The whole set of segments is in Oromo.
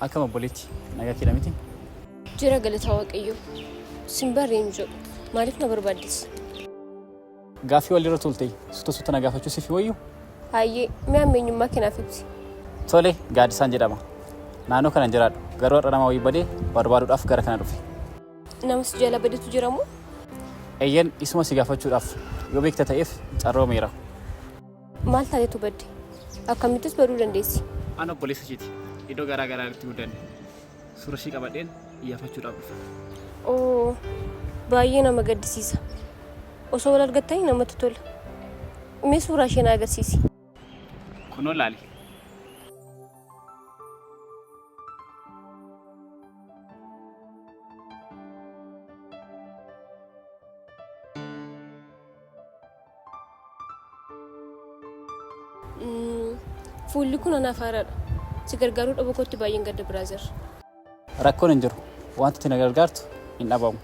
Akkam obboleetti, nagaa keedha miti? Jira galata Waaqayyoo. Sin barre hin jedhu. Maaliif na barbaaddis? Gaaffii walirra tuulte suuta suuta na gaafachuu siif hin wayyu? Hayyee, mee amma eenyummaa kee naaf ibsi. Tole, Gaaddisaan jedhama. Naannoo kana hin jiraadhu. Garuu har'a nama wayii bade barbaaduudhaaf gara kana dhufe. Nama si jalaa badetu jira moo? Eeyyen, isuma si gaafachuudhaaf. Yoo beekta ta'eef carroomeera. Maal taatetu badde? Akkamittis baduu dandeessi? An obboleessa ishiiti. Iddoo garaa garaatti guddanne. Suura ishii qabadheen iyyaafachuudhaaf dhufe. Oo, baay'ee nama gaddisiisa. Osoo wal argattanii namatti tola. Mee suuraa ishee na agarsiisi. Kunoo laali. Fuulli kun anaaf haaraadha. Si gargaaruu dhabuu kootti baay'een gadda brother. Rakkoon hin jiru. Wanti ati na gargaartu hin dhabamu.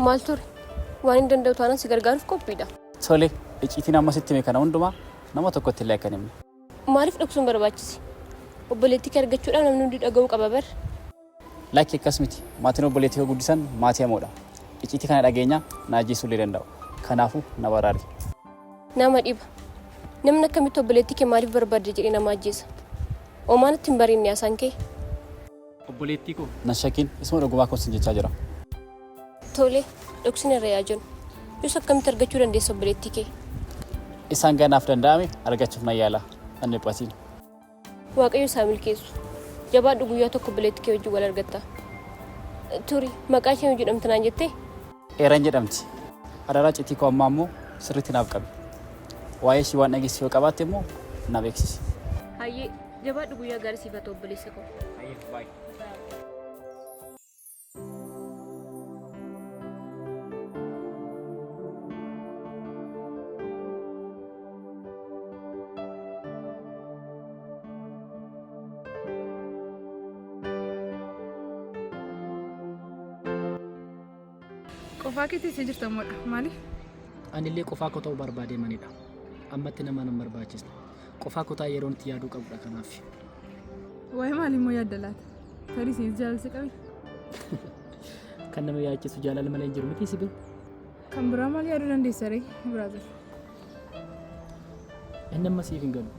Maal ture? Waan hin danda'u taanaan si gargaaruuf qophiidha. Tole, icciitiin amma sitti hime kana hundumaa nama tokkotti illee akka hin himne. Maaliif dhoksuun barbaachise? Obboleettii kee argachuudhaaf namni hundi dhaga'uu qaba bar. Lakki akkas miti. Maatiin obboleettii koo guddisan maatii hamoodha. Icciitii kana dhageenyaa na ajjeesuu illee danda'u. Kanaafuu na baraari. Nama dhiba. Namni akkamitti obboleettii kee maaliif barbaadde jedhee nama ajjeesa? Omaa natti hin bareedne haasaan kee. Obboleettii koo. Nan shakkiin isuma dhugumaa koon sin jechaa jira. Tole, dhoksineerra yaa jennu. Yoos akkamitti argachuu dandeessa obboleettii kee? Isaan hanga naaf danda'ame argachuuf nan yaala. Hin dhiphatiin. Waaqayyo si haa milkeessu. Jabaadhu guyyaa tokko obboleetti kee wajjin wal argatta. Turi, maqaa ishee eenyu jedhamti naan jettee? Eran jedhamti. Adaraa iccitii koo ammaa immoo sirriitti naaf qabi. Waa'ee ishii waan dhageesse yoo qabaatte immoo na beeksisi. Hayyee, jabaadhu guyyaa gaarii siif haa ta'u obboleessa koo. Hayyee, bye. Qofaa kee teessee jirta moodha. Maaliif? Anillee qofaa koo ta'uu barbaadee manidha. Ammatti nama nan barbaachisne. Qofaa koo taa'ee yeroon itti yaaduu qabudha kanaaf. Waa'ee maalii immoo yaadda laata? Tarii isinis jaalala si qabe? Kan nama yaachisu jaalala malee hin jiru miti si bira. Kan biraa maal yaaduu dandeessa ree brother? Inni amma siif hin galu.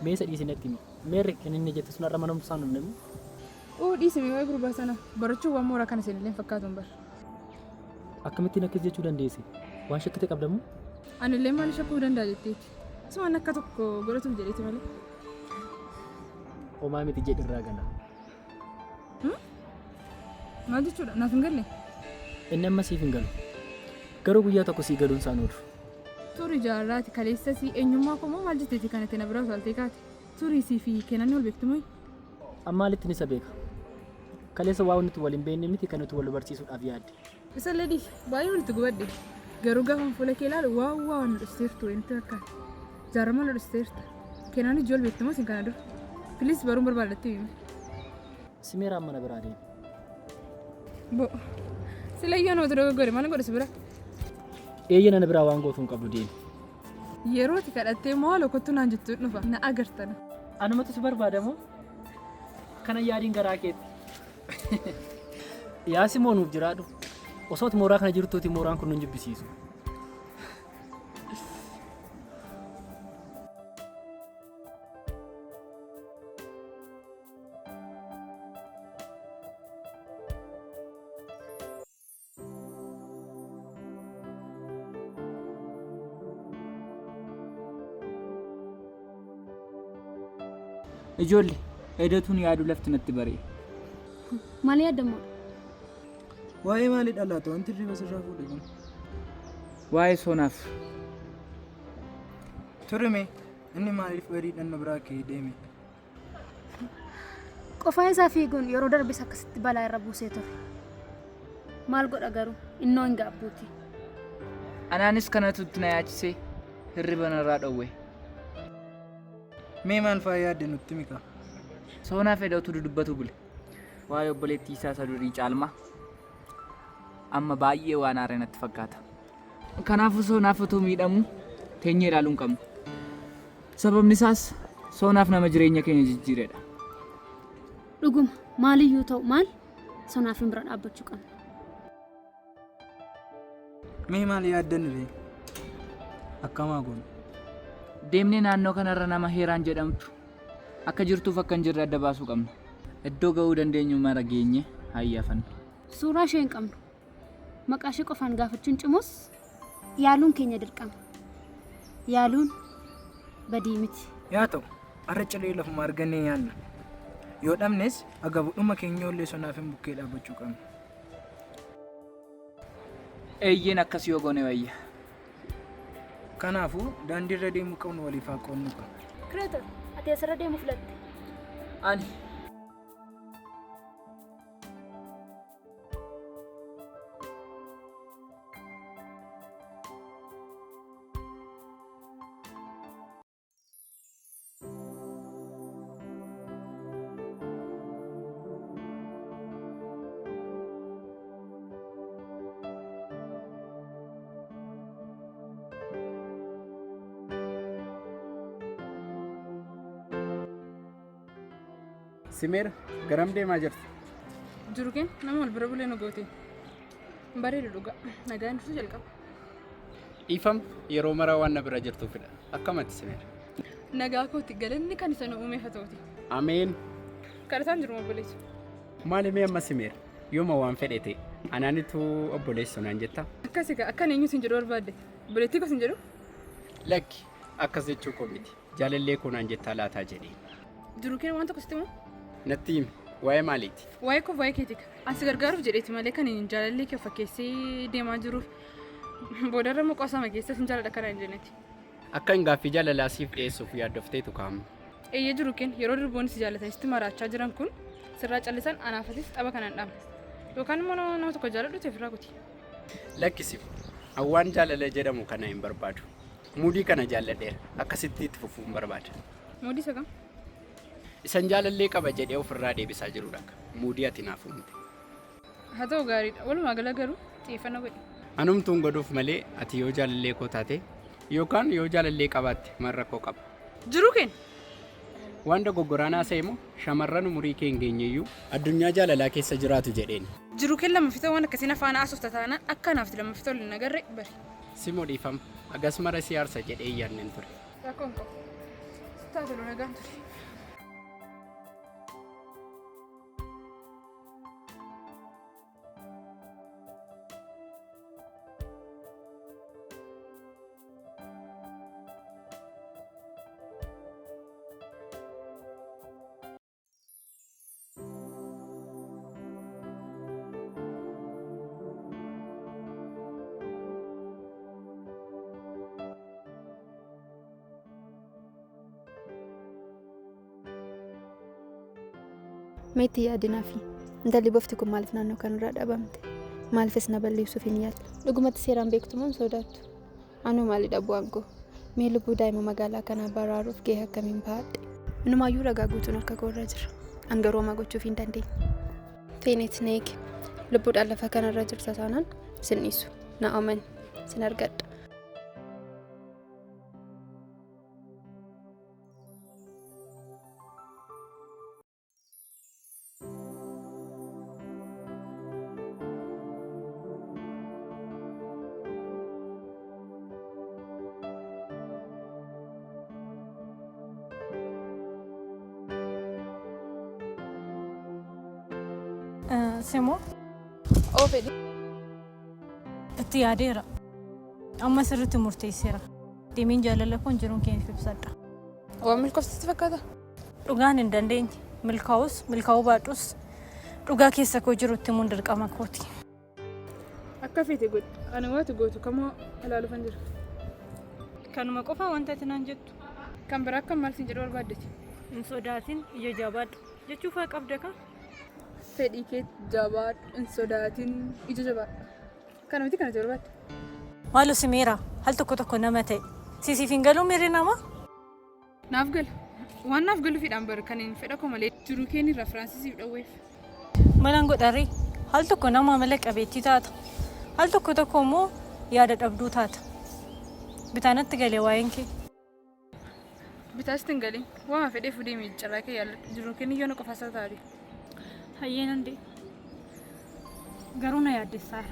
Mee isa dhiisi natti himi. Meerre kan inni jette sun har'a mana barumsaa hin dhufne moo? Uu dhiisi mee waa'ee gurbaa sana. Barachuun waan mooraa kana seenillee hin fakkaatu bar. Akkamittiin akkas jechuu dandeesse? Waan shakkite qabda moo? Anillee maal shakkuu danda'a jetteeti. Isumaan akka tokko godhatuuf jedheeti malee. Homaa miti jedhi irraa gala. Maal jechuudha? Naaf hin galle. Inni amma siif hin galu. Garuu guyyaa tokko sii galuun isaan oolu. Turi jaarraati kaleessa sii eenyummaa koo moo maal jetteeti kan itti na biraa utaaltee kaate? Turi sii fi Keenanni wal beektu moo? An maalittin isa beeka? Kaleessa waa nuti wal hin beekne miti kan nuti wal barsiisuudhaaf yaadde. Isallee dhiisi baay'ee walitti gubadhe. Garuu gaafan fuula kee ilaalu waa waa na dhoksiteertu wayii natti fakkaata. Jaarrammaa na dhoksiteerta. Keenaan ijji wal beektu moo isin kana dura? Please baruun barbaada natti himi. Simeera amma na biraa deemi. Bo. Sila iyyuu anumatu dogoggore maal godhe si bira? Eeyyee nana biraa waan gootu hin qabdu deemi. Yeroo ati kadhattee maaloo kottu naan jettu dhufa na agartana. Anumatu si barbaada moo? Kana yaadiin garaa keetti. Yaa Simoo nuuf jiraadhu. Osoo ati mooraa kana jirtuuti mooraan kun nun jibbisiisu. Ijoolle, edatuun yaaduu lafti natti bari'e. Maal yaadda immoo? Waa'ee maalii dhalaata wanti hirriba sirraa fuudhe kun? Waa'ee soonaaf. Ture mee inni maaliif bariidhaan na biraa ka'ee deeme? Qofaa isaa fiiguun yeroo darbes akkasitti balaa irra buusee ture. Maal godha garuu innoo hin gaabbuuti. Anaanis kanatu itti na yaachisee hirriba narraa dhowwe. Mee maal faa yaadde nutti himi kaa. Soonaa fedha utuu dudubbatu bule. Waa'ee obboleettii isaa isa durii caalmaa amma baay'ee waan aare natti fakkaata. Kanaafuu Soonaaf utuu miidhamuu teenyee ilaaluu hin qabnu. Sababni isaas Soonaaf nama jireenya keenya jijjiiredha. Dhuguma maaliyyuu ta'u maal sonaaf hin bira dhaabbachuu qabna. Mee maal yaaddan ree? Akkamaa goona? Deemnee naannoo kanarra nama Heeraan jedhamtu akka jirtuuf akka hin jirre adda baasuu qabna. Iddoo ga'uu dandeenyu mara geenye haa iyyaafannu. Suuraa ishee hin qabnu. Maqaa ishee qofaan gaafachuun cimus yaaluun keenya dirqama. Yaaluun badii miti. Yaa ta'u, har'a ciree lafuma argannee nyaanna. Yoo dhabnes agabudhuma keenya ollee sonaaf hin bukkee dhaabbachuu qabna. Eeyyeen akkas yoo goone wayya. Kanaafuu daandii irra deemuu qabnu waliif haa qoodnu kaa. Kireetor, ati eessarra deemuu filatte? Ani. Simeera, garam deemaa jirta? Jiru keen nama wal bira bulee nu goote. Bareedu dhugaa. Nagaan dursuu jalqaba. Dhiifama yeroo maraa waan na bira jirtuufidha. Akkamatti Simeera? Nagaa kooti galanni kan isa nu uumeef haa ta'uti. Ameen. Kadhataan jiru obboleessu. Maali mee amma Simeera? Yooma waan fedhe ta'e anaanitu obboleessu naan jettaa? Akkas egaa akkan eenyu sin jedhu barbaadde? Obboleettii koo sin jedhu? Lakki akkas jechuu koo miti. Jaalallee koo naan jettaa laataa jedheen. Jiru kee waan tokko sitti himu? Natti himi. Waa'ee maaliiti? Waa'ee koof waa'ee keeti. An si gargaaruuf jedheeti malee kan hin jaalallee kee of fakkeessee deemaa jiruuf. Boodarra immoo qoosama keessa sin jaaladha kana hin jenneeti. Akka hin gaaffii jaalalaa siif dhiyeessuuf yaaddofteetu kaa'ama. Eeyyee jiru keen yeroo durboonni si jaalatan sitti maraachaa jiran kun sirraa callisan anaafatis tapha kana hin dhaabne. Yookaan immoo nama tokko jaaladhu ofirraa kuti. Lakkisiif. An waan jaalala jedhamu kana hin barbaadu. Muudii kana jaalladheera. Akkasitti itti fufuu hin barbaada. Muudii isa kam? Isan jaalallee qaba jedhee ofirraa deebisaa jirudha. Muudii ati naaf uumte. Haa ta'u gaariidha. Walumaa gala garuu xiyyeeffannoo godhi. Anumtuun godhuuf malee ati yoo jaalallee koo taate yookaan yoo jaalallee qabaatte maal rakkoo qaba? Jiruu keen. Waan dogoggoraan haasa'e moo shamarran umurii kee hin geenyeyyuu addunyaa jaalalaa keessa jiraatu jedheen. Jiruu keen lammaffita waan akkasiin afaan haasofta taanaan akka anaaf lammaffita ol hin agarre bari. Simo dhiifama. Hagas mara si aarsa jedhee hin yaadnen ture. Rakkoo hin qabu. Sitti haa tolu nagaan turi. Mee itti yaadi Nafi. Intalli bofti kun maaliif naannoo kanarraa dhabamte? Maaliifis na balleessuuf hin yaalle? Dhugumatti seeraan beektu moo hin sodaattu? Anoo maalidha bu'aan koo? Mee lubbuu daa'ima magaalaa kanaa baraaruuf gahee akkamiin bahadhe? Inumaayyuu ragaa guutuun harka koo irra jira. An garuu homaa gochuuf hin dandeenye. Feenet na eegi. Lubbuudhaan lafa kanarra jirta taanaan sin dhiisu. Na amani. Sin argadha. Simoo Oo fedhi. itti yaadeera. Amma sirriitti murteesseera. Deemeen jaalala koon jiruun keenya ibsadha. Waan milkoofte sitti fakkaata? Dhugaan hin dandeenye. Milkaa'us milkaa'uu baadhus dhugaa keessa koo jiru itti himuun dirqama kooti. Akka feete godhi. Ani waati gootu kamoo ilaaluufan jira. Kanuma qofa wanta ati naan jettu. Kan biraa akkam maal siin jedhu barbaaddeti? Hin sodaatin ija jabaadhu jechuu faa qabda kaa. Fedhii kee jabaadhu hin sodaatin ija jabaadhu. Kana miti kan ati barbaadde? Maaloo Simeera al tokko tokko nama ta'e. Siif hin galuu miirri namaa? Naaf gala. Waan naaf galuufidhaan bar kan hin fedha koo malee jiruu keen irraa Firaansiisiif dhowweef. Malan godharee al tokko nama amala qabeettii taata. Al tokko tokko immoo yaada dhabduu taata. Bitaa natti gale waa'een kee. Bitaa sitti hin galin. Waama fedheef deemi carraa kee yaalladhu. Jiruun kee yoona qofa isaa taate. Hayyee nan deema. Garuu na yaaddessaara.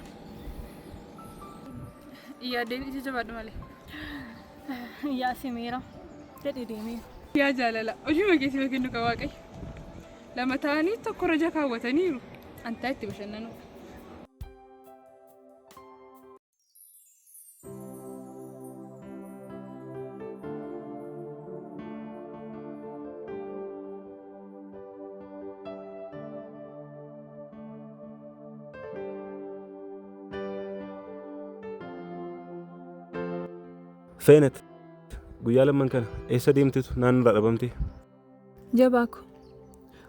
Yaaddeen ija jabaadhu malee. Yaa simeera jedhe deemeera. Yaa jaalala hojii keessiif kennu qaba Waaqayyo. Lama ta'anii tokko raja kaawwataniiru. Antaa itti bashannanuudha. Feenet guyyaa lamman kana eessa deemtetu naannoo irraa dhabamte? Jabaa ko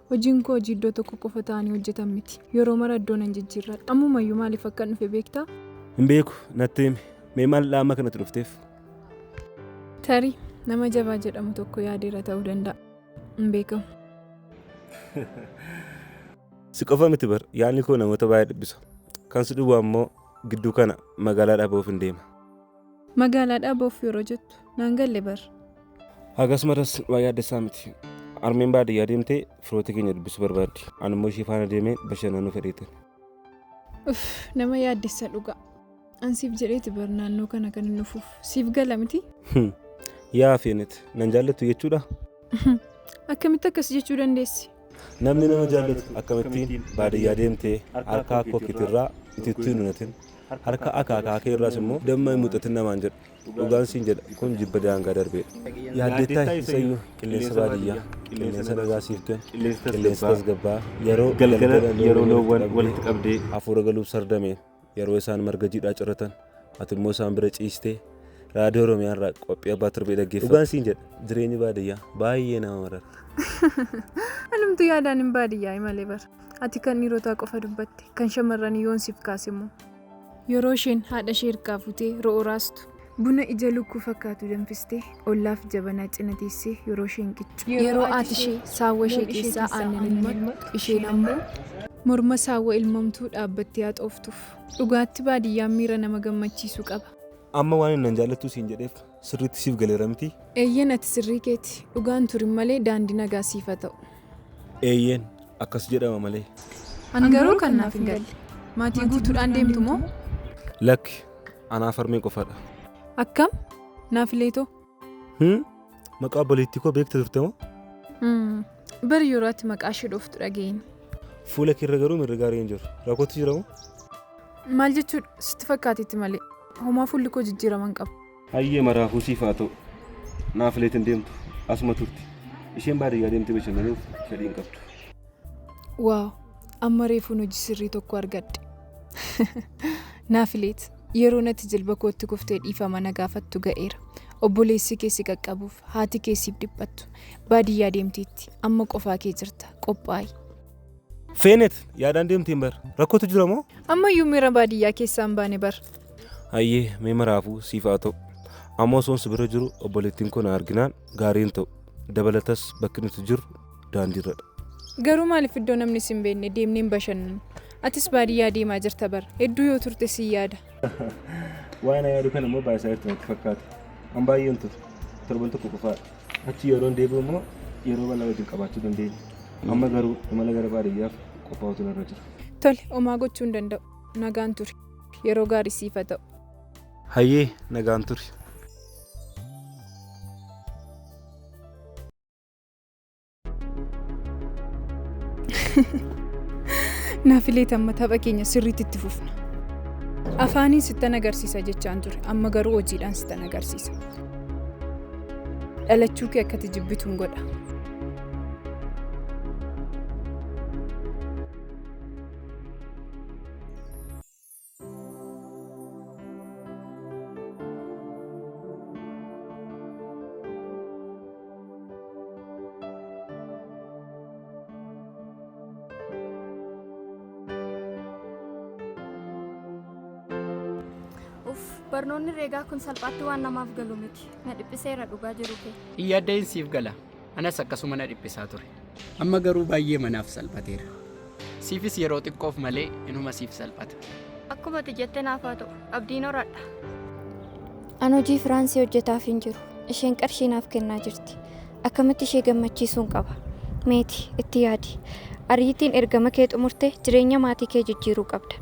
hojiin koo hojii iddoo tokko qofa ta'anii hojjetan miti. Yeroo mara iddoo nan jijjiirradha. Ammumayyuu maaliif akka dhufe beektaa? Hin beeku natti himi. Mee maal dhaama kanatti dhufteef? Tarii nama jabaa jedhamu tokko yaadeera ta'uu danda'a. Hin beekamu. Si qofa miti bar yaadni koo namoota baay'ee dhiphisa. Kan si dhubu ammoo gidduu kana magaalaa ba'uuf hin deema. Magaalaadhaa ba'uuf yeroo jettu naan galle bar. Akkasumas waa yaaddessaa miti. Harmeen baadiyyaa deemtee firoota keenya dubbisuu barbaaddi. Ani immoo ishee faana deemee bashannanuu fedheetan. Uff nama yaaddessa dhugaa. An siif jedheeti bar naannoo kana kan hin dhufuuf. Siif gala miti? Yaa Feenet nan jaallattu jechuudha? Akkamitti akkas jechuu dandeessi? Namni nama jaallatu akkamittiin baadiyyaa deemtee harka akkoo keetirraa itittuu hin unatin harka akaakaa kee irraas immoo damma hin muuxatin namaan jedhu. Dhugaan siin jedha kun jibba daangaa darbeedha. Yaaddeettaa isayyuu qilleensa baadiyyaa qilleensa nagaa siif kennu qilleensa tasgabbaa yeroo galgala yeroo loowwan walitti qabdee hafuura galuuf sardameen yeroo isaan marga jiidhaa ciratan ati immoo isaan bira ciistee raadiyoo Oromiyaa irraa qophii abbaa torbee dhaggeeffatu. Dhugaan siin jedha jireenyi baadiyyaa baay'ee nama marara. Anumtu yaadaan hin baadiyyaa malee bara. Ati kan dhiirotaa qofa dubbatte kan shamarranii yoon siif kaase immoo. Yeroo isheen haadha ishee hirkaa fuutee ro'oo raastu buna ija lukkuu fakkaatu danfistee ollaaf jabanaa cina teessee yeroo isheen qiccu. Yeroo haati ishee saawwa ishee keessaa aannan ilmattu isheen ammoo morma saawwa ilmamtuu dhaabbattee haxooftuuf. Dhugaatti baadiyyaan miira nama gammachiisu qaba. Amma waan inni nan jaallattu siin jedheef sirriitti siif galeera miti? Eeyyeen ati sirrii keeti. Dhugaan turin malee daandii nagaa siif haa ta'u. Eeyyeen akkas jedhama malee. An garuu kan naaf hin galle. Maatii guutuudhaan deemtu moo? Lakki anaaf harmee qofaadha. Akkam? Naaf leetoo? Maqaa obboleettii koo beekta turte moo? Bari yeroo ati maqaa ishee dhooftu dhageenye. Fuula keerra garuu mirga gaarii hin jiru. Rakkootu jira moo? Maal jechuudha sitti fakkaatetti malee. Homaa fuulli koo jijjiiraman qaba. Hayyee maraafuu siif haa ta'u. Naaf leetin deemtu asuma turti. Isheen baadiyyaa deemtee bashannanuuf fedhii hin qabdu. Waaw amma reefuun hojii sirrii tokko argadhe. Naaf leet yeroo natti jilba kootti kuftee dhiifama na gaafattu ga'eera. Obboleessi kee si qaqqabuuf haati kee siif dhiphattu baadiyyaa deemteetti amma qofaa kee jirta qophaa'i. Feenet yaadaan deemteen bar rakkootu jira moo? Ammayyuu miira baadiyyaa keessaa hin baane bar. Hayyee mee maraafuu siif haa ta'u. Amma osoon si bira jiru obboleettiin kun arginaan gaarii hin ta'u. Dabalatas bakki nuti jirru daandiirradha. Garuu maaliif iddoo namni si hin beekne deemnee hin bashannanu? Atis baadiyyaa deemaa jirta bara. Hedduu yoo turte si yaada. Waan yaadu kana immoo baay'isaa jirtu natti fakkaata. An baay'een ture. Torban tokko qofaadha. Achi yeroon deebi'u immoo yeroo bal'aa wajjin qabaachuu dandeenya. Amma garuu imala gara baadiyyaaf qophaa'utu narra jira. Tole homaa gochuu hin danda'u. Nagaan turi. Yeroo gaarii siif haa ta'u. Hayyee nagaan turi. Naafileet amma tapha keenya sirriitti itti fufna. Afaaniin sittan agarsiisa jechaan ture amma garuu hojiidhaan sittan agarsiisa. Dhalachuu kee akkati jibbituun godha. Uff, barnoonni herreegaa kun salphaatti waan namaaf galu miti. Na dhiphiseera dhugaa jiru kee. Yaaddeen siif gala. Anas akkasuma na dhiphisaa ture. Amma garuu baay'ee manaaf salphateera. Siifis yeroo xiqqoof malee inuma siif salphata. Akkuma ati jette naaf haa ta'u. Abdiin horadha. An hojii Firaansii hojjetaaf hin jiru. Isheen qarshii naaf kennaa jirti. Akkamitti ishee gammachiisuun qaba. Meeti, itti yaadi. Ariitiin ergama kee xumurtee jireenya maatii kee jijjiiruu qabda.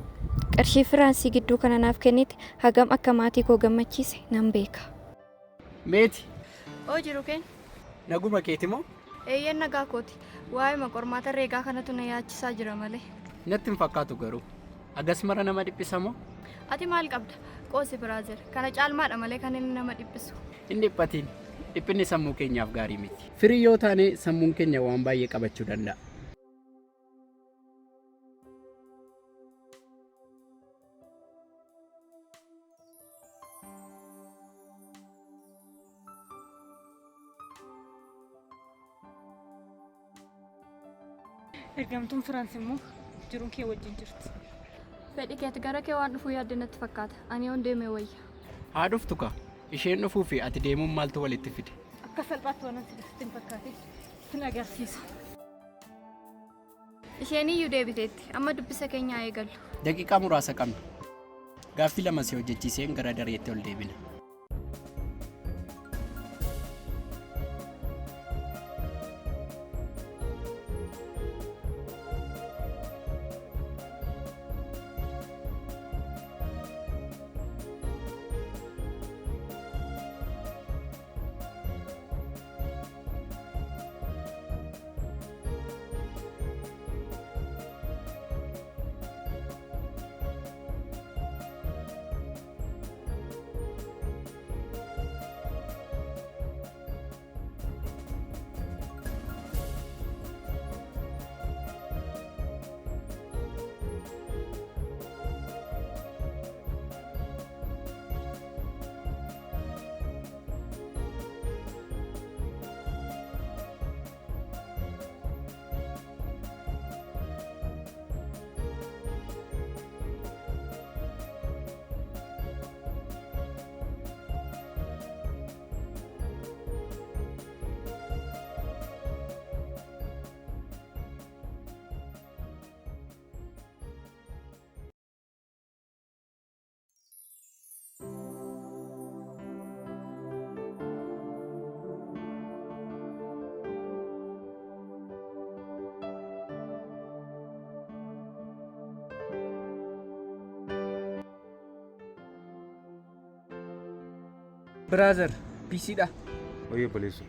Qarshii Firaansii gidduu kana naaf kennite hagam akka maatii koo gammachiise nan beeka. Meeti. Oo jiru keenya. Naguma keeti moo? Eeyyeen nagaa kooti. Waa'eema qormaata herreegaa kanatu na yaachisaa jira malee. Natti hin fakkaatu garuu. Hagas mara nama dhiphisa moo? Ati maal qabda? Qoosi brother. Kana caalmaadha malee kan inni nama dhiphisu. Hin dhiphatiin. Dhiphinni sammuu keenyaaf gaarii miti. Firii yoo taane sammuun keenya waan baay'ee qabachuu danda'a. Ergamtuun Firaans immoo jiruun kee wajjin jirti. Fedhi keeti gara kee waan dhufuu yaadde natti fakkaata. Ani yoon deeme wayya. Haa dhuftu kaa. Isheen dhufuu fi ati deemuun maaltu walitti fide? Akka salphaatti waan si sitti hin fakkaatin. Sin agarsiisa. Isheen iyyuu deebiteetti. Amma dubbisa keenya haa eegallu. Daqiiqaa muraasa qabna. Gaaffii 2 si hojjechiiseen gara dareetti ol deebina. Brother, piisiidha. Wayii obboleessoo.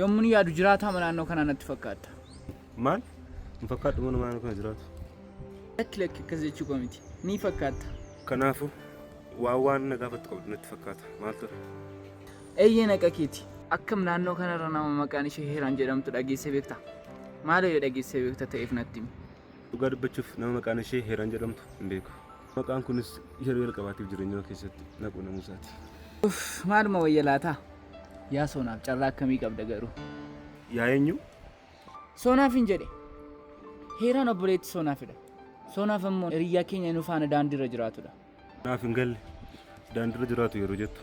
Yommuun yaadu jiraataa naannoo kanaa natti fakkaata. Maal? Hin fakkaadhu moo nama naannoo kana jiraatu? Lakki lakki akkas jechuu koo miti. Ni fakkaatta. Kanaafuu waan waan na gaafattu qabdu natti fakkaata. Maal ture? Eeyyee naqa keeti. Akkam naannoo kanarra nama maqaan ishee Heeraan jedhamtu dhageessee beektaa? Maaloo yoo dhageessee beekta ta'eef natti himi. Dhugaa dubbachuuf nama maqaan ishee Heeraan jedhamtu hin beeku. Maqaan kunis yeroo jalqabaatiif jireenya koo keessatti na quunnamuu isaati. Uff maaluma wayya laata? Yaa Soonaaf carraa akkamii qabda garuu? Yaa eenyu? Soonaafin jedhe. Heeraan obboleetti Soonaafidha. Soonaaf ammoo hiriyyaa keenya nu faana daandiirra jiraatudha. Naaf hin galle. Daandiirra jiraatu yeroo jettu.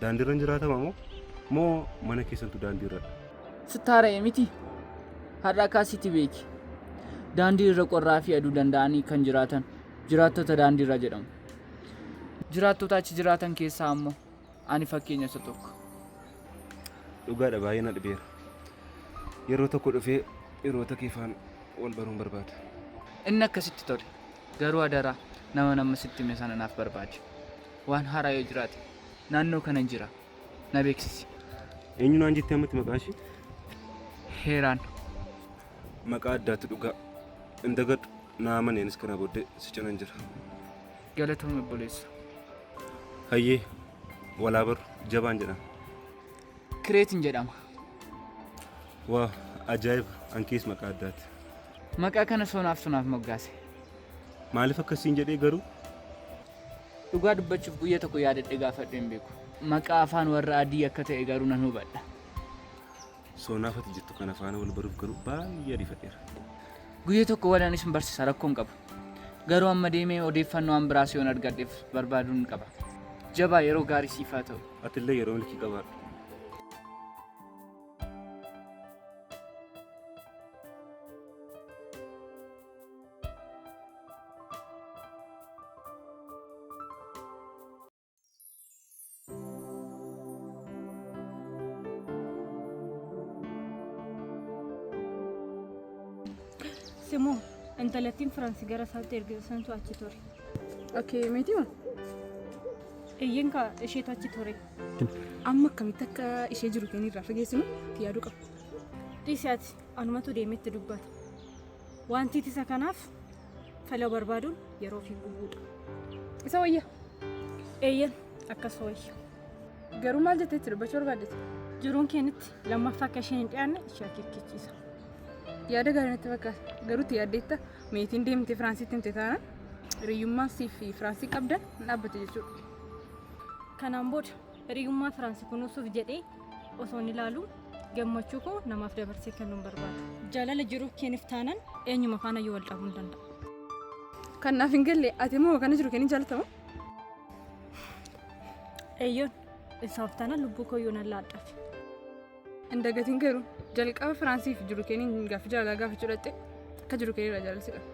Daandiirra hin jiraatama moo? Moo mana keessantu daandiirradha? Sitti haara'e miti? Har'aa kaasiitii beeki. Daandii irra qorraa fi aduu danda'anii kan jiraatan jiraattota daandiirraa jedhamu. Jiraattota achi jiraatan keessaa ammoo ani fakkeenya isa tokko. Dhugaadha baay'ee na dhibeera. Yeroo tokko dhufee hiriyoota kee faana wal baruun barbaada. Inni akkasitti tole. Garuu adaraa naman amma sitti hime sana naaf barbaadi. Waan haaraa yoo jiraate naannoo kanan jira. Na beeksisi. Eenyu naan jette ammatti maqaa ishii? Heeraan. Maqaa addaatti dhugaa. Hin dagadhu. Naa amani anis kana booddee si cinan jira. Galatoomi obboleessa. Hayyee wal haa barru. Jabaan jedhama. Kireetin jedhama. Waaw ajaa'iba ankees maqaa addaati. Maqaa kana soonaaf sunaaf moggaase. Maaliif akkas siin jedhee garuu? Dhugaa dubbachuuf guyya tokko yaadadhe gaafadhe hin beeku. Maqaa afaan warra adii akka ta'e garuu nan hubadha. Soonaaf ati jettu kana faana wal baruuf garuu baay'ee ariifadheera. Guyya tokko wal anis hin barsisa rakkoo hin qabu. Garuu amma deemee odeeffannoo an biraas yoon argadheef barbaaduun qaba. Jabaa yeroo gaarii siif haa ta'u. Atillee yeroo milkii qabaadhu. Simoo intalattiin Firaansi gara isaatti ergite santu achi ture. Okay, meetii moo? Eeyyeen kaa isheetu achi ture. Amma akkamitti akka ishee jiru keenya irraa fageessinu itti yaaduu qaba. Dhiisi ati anumatu deemetti dubbata. Wanti isa kanaaf fala barbaaduun yeroo fi gubuudha. Isa wayya. Eeyyan akkas wayya. Garuu maal jettee itti dubbachuu barbaaddete? Jiruun keenyatti lammaffaa akka isheen hin dhiyaanne ishee akeekkachiisa. Yaada gaarii natti fakkaata. Garuu itti yaaddeetta meetiin deemtee Firaansitti himte taanaan hiriyyummaa siif fi Firaansii qabdan hin dhaabbate jechuudha. Kanaan booda hiriyyummaa Firaansi kunuunsuuf jedhee osoo hin ilaalu gammachuu koo namaaf dabarsee kennuu hin barbaadu. Jaalala jiruuf keenyif taanaan eenyuma faana iyyuu wal dhabuu hin danda'a. Kan naaf hin galle ati immoo kana jiru keenya jaallatamu? Eeyyoon isaaf taanaan lubbuu koo iyyuu nan laadhaaf. Hin dagatin garuu jalqaba Firaansiif jiru keenya gaaffii jaalalaa gaafachuu dhaqxe akka jiru keenya irraa jaalala si qaba.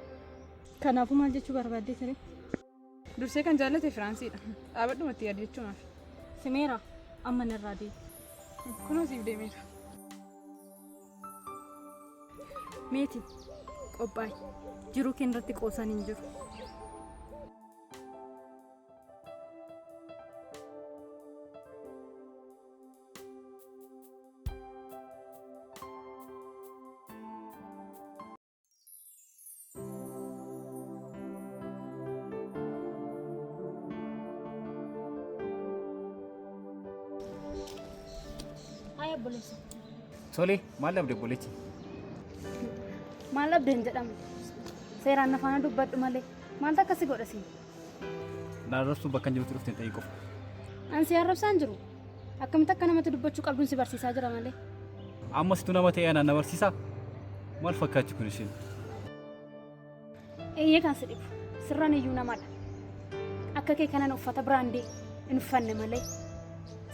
Kanaafuu maal jechuu barbaaddee ture? Dursee kan jaallate Firaansiidha. Dhaabadhumatti yaadi jechuumaaf. Simeera amma narraa deemi. Kunoo siif deemeera. Meeti qophaa'i. Jiruu kee irratti qoosaan hin jiru. Ay obboleessa. Tole, maal dhabde obboleetti? Maal dhabde hin jedhamu. Seeraan na faana dubbadhu malee. Maaltu akkasi godha siin? Na arrabsuun bakka hin jirutti dhufte hin ta'in qofa. An si arrabsaa hin jiru. Akkamitti akka namatti dubbachuu qabduun si barsiisaa jira malee. Amma situ nama ta'ee anaan na barsiisaa? Maal fakkaatti kun isheen? Eeyyee kan si dhibu. Sirran iyyuu namadha. Akka kee kanan uffata biraandii hin uffanne malee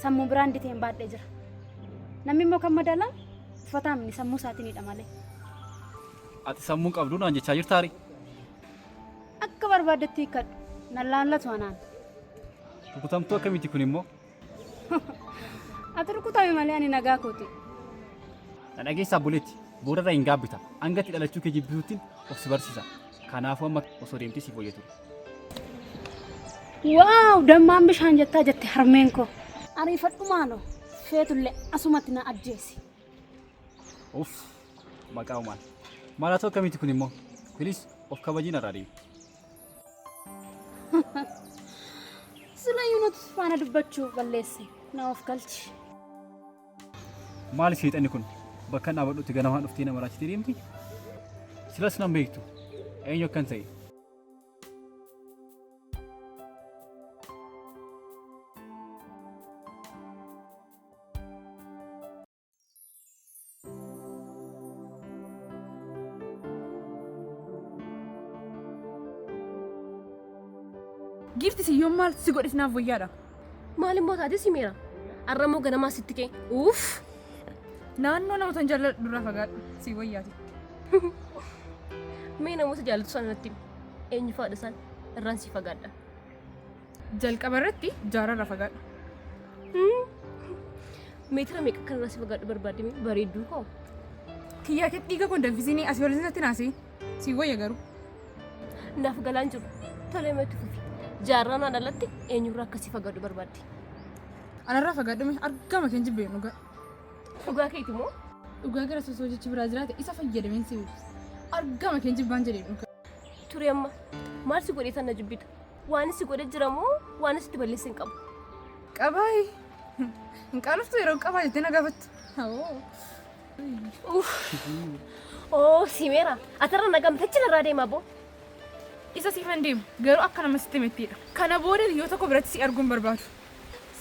sammuu biraandii ta'een baadhee jira. Namni immoo kan madaalamu uffataan miti sammuu isaatiinidha malee. Ati sammuu hin qabdu naan jechaa jirtaari? Akka barbaaddetti hiikkadhu. Nan laallatu anaan. Rukutamtuu akkamiiti kun immoo? Ati rukutami malee ani nagaa kooti. Na dhageessaa obboleetti, boodarra hin gaabbita. Hanga itti dhalachuu kee jibbituuttin of si barsiisa. Kanaafuu amma osoo deemtee siif wayya ture. Waaw dammaan bishaan jettaa jette harmeen koo. Ariifadhu maaloo feetullee asumatti na ajjeesi. Uff maqaa umaan. Maalaatoo akkamiiti kun immoo? Please of kabajii narraa deemi. Silayyuu nuti faana dubbachuu balleesse na of galchi. Maali seexanni kun bakkan dhaabadhutti ganamaan dhuftee na maraachitee deemti? Silas nan beektu eenyu akkan ta'e. Giifti siyyoon maal si godhes naaf wayyaadha. Maal immoo taate simeera? Har'a immoo ganamaa sitti ka'e. Uuff! Naannoo namoota hin jaalladhu irraa fagaadhu si wayyaati. Mee namoota jaallattu sana natti himi. Eenyu fa'aadha isaan? Irraan si fagaadha. Jalqaba irratti jaarraa irraa fagaadhu. Meetira meeqa akka irraa si fagaadhu barbaadde mee bareedduu koo? Kiyyaa kee dhiiga koo hin danfisiinii asii ol natti naasii. Si wayya garuu. Naaf galaan jiru. Tolee mee itti fufi. Jaarraa naan alatti eenyurraa akka si fagaadhu barbaadde? Anarraa fagaadhu mee argama keen jibbee dhugaa. Dhugaa keeti moo? Dhugaa gara sosoo jechi biraa jiraate isa fayyadameen si ibsa. Argama keen jibbaan jedhee dhugaa. Ture amma maal si godhee tan na jibbita? Waan si godhe jira moo waan sitti balleesse hin qabu? Qabaayi. Hin qaanoftu yeroo qabaa jettee na gaafattu. Awoo. Uff. Oo simeera atarra na gamtachi narraa deema boo. Isa siifan deemu garuu akka nama sitti himettiidha. Kana booda hiriyoota koo biratti si arguu hin barbaadu.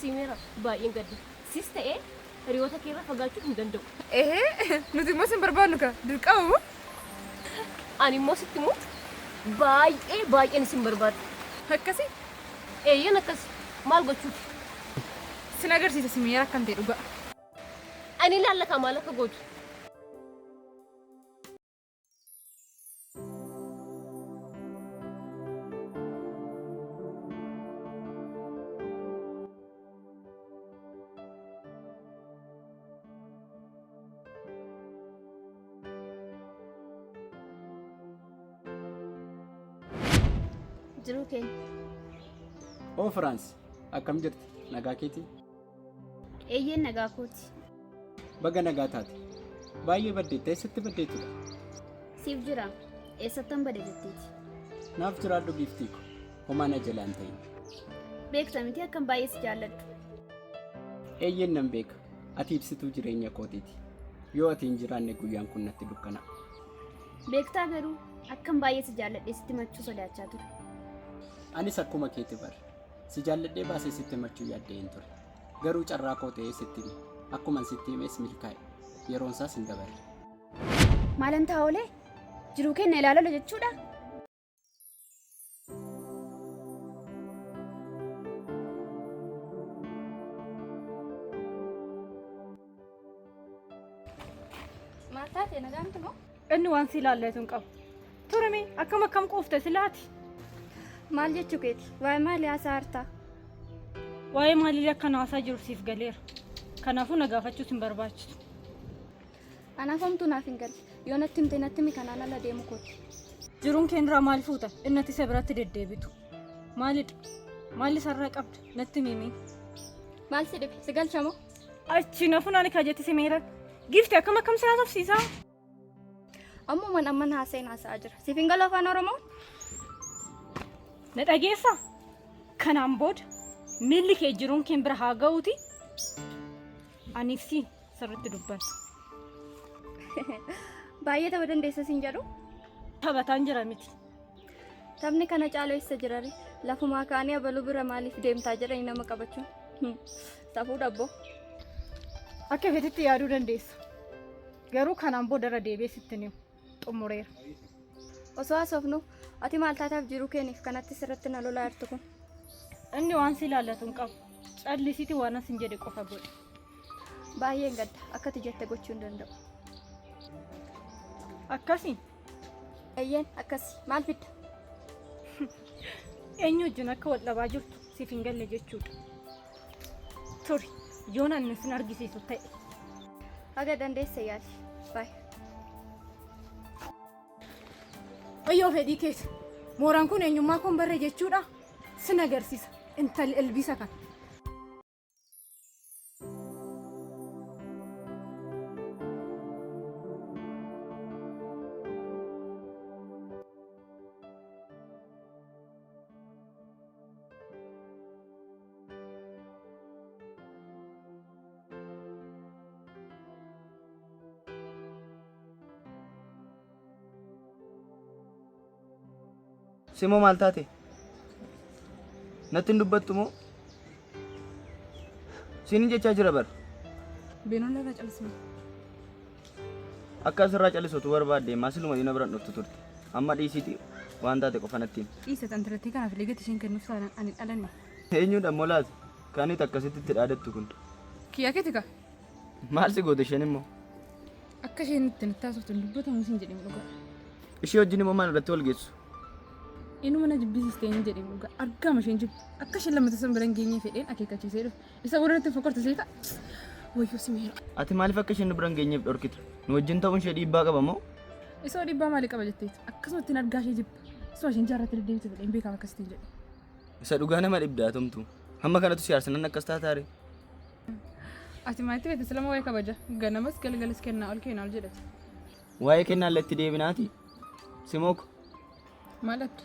Simeera baay'een gadde. Sis ta'ee hiriyoota keerraa fagaachuu hin danda'u. Ehee nuti immoo sin barbaadnu ka dirqama moo? Ani immoo sitti immoo baay'ee baay'een isin barbaada. Akkasii? Eeyyeen akkas maal gochuufi? Sin agarsiisa Simeera akkan ta'e dhugaa. Ani ilaalla kaa maal akka gootu. Jiruu keenya. Oo Firaans, akkam jirti? Nagaa keetii? Eeyyeen nagaa kooti. Baga nagaa taate. Baay'ee baddeetta. Eessatti baddeettudha? Siif jira. Eessattan bade jetteeti. Naaf jiraadhu giiftii ko. Homaa na jalaan ta'in. Beekta miti akkan baay'ee si jaalladhu. Eeyyeen nan beeka. Ati ibsituu jireenya kootiiti. Yoo ati hin jiraanne guyyaan kun natti dukkana. Beektaa garuu akkan baay'ee si jaalladhee sitti machuu sodaachaa ture. Anis akkuma keeti bar. Si jaalladhee baasee sitti himachuu yaaddee hin ture. Garuu carraa koo ta'ee sitti hime. Akkuman sitti himes milkaa'e. Yeroon isaas hin dabarre. Maalan ta'a oolee? Jiruu keenya ilaalala jechuudha? Maal taate nagaan moo? Inni waan si ilaallatu hin qabu. Turame akkam akkam quufte silaati. Maal jechuu keeti? Waa'ee maalii haasaa hartaa? Waa'ee maalii akka haasaa jiru siif galeera. Kanaafuu na gaafachuus hin barbaachisu. Anaaf homtuu naaf hin galle. Yoo natti himte natti himi kanaan ala deemu kooti. Jiruun kee irraa maal fuuta? Inni ati isa biratti deddeebitu. Maalidha? Maal isarraa qabda? Natti himi. Maal si dhibe? Si galcha moo? Achi na funaani kajetti si meera. Gifti akkam akkam si haasofsiisaa? Ammuman amman haasa'in haasa'aa jira. Siif hin galu afaan Oromoo? Na dhageessaa? Kanaan booda miilli kee jiruun kee bira haa ga'uuti. Aniif si sirriitti dubbanna. Baay'ee tapha dandeessa siin jedhu? Taphataan jira miti. Taphni kana caalu eessa jira ree? Lafumaa kaanii abaluu bira maaliif deemtaa jedhanii nama qabachuun. Safuu dhabboo. Akka feetetti yaaduu dandeessa. Garuu kanaan booda irra deebi'ee sitti himu. Xumureera. Osoo haasofnu ati maal taataaf jiruu keeniif kanatti sirriitti na lolaa jirtu kun? Inni waan si ilaallatu hin qabu. Callisiiti waan asin jedhe qofa godhi. Baay'een gadda akka ati jette gochuu hin danda'u. Akkasii? Eeyyeen akkasi. Maal fidda? Eenyu wajjin akka wal dhabaa jirtu siif hin galle jechuudha. Turi yoon ani sin argisiisu ta'e. Haga dandeesse yaali. Baay. Ayyoo fedhii keessa. Mooraan kun eenyummaa koon barree jechuudha. Sin agarsiisa. Intalli ilbiisa kana. Simoo maal taate? Natti hin dubbattu moo? Siin jechaa jira bar. Beenoon irraa callisme. Akka asirraa callisuutu barbaadde maasiluma na biraan dhuftu turte. Amma dhiisiiti waan taate qofa natti himi. Dhiisa xantirattii kanaaf illee gati isheen kennuuf taanaan ani dhalanne. Eenyudha immoo laata? Kan itti akkasitti itti dhaadattu kun. Kiyyaa keeti kaa? Maal si goote isheen immoo? Akka isheen itti natti haasoftu hin dubbatamu siin jedhee dhugaa. Ishee wajjin immoo maal irratti wal geessu? Inuma na jibbisiiste hin jedhee dhugaa. Argama isheen jibbu. Akka isheen lammata san bira hin geenye fedheen akeekkachiisee dhufe. Isa booda natti fokorte seeta. Wayyoo si meera. Ati maaliif akka isheen nu bira hin geenyeef dhorkita? Nu wajjin ta'uun ishee dhiibbaa qaba moo? Isoo dhiibbaa maalii qaba jetteetu? Akkasumatti hin argaa ishee jibba. Isuma isheen jaarratti deddeebitu fedheen beekama akkasitti hin jedhe. Isa dhugaa nama dhibdaa tumtu. Hamma kanatu si aarsinan akkas taataare. Ati maalitti beekte silama waa'ee kabaja. Ganamas galgalas kennaa ol kennaa ol jedhate. Waa'ee kennaa illee itti deebinaati. Simooko Maal dhabde?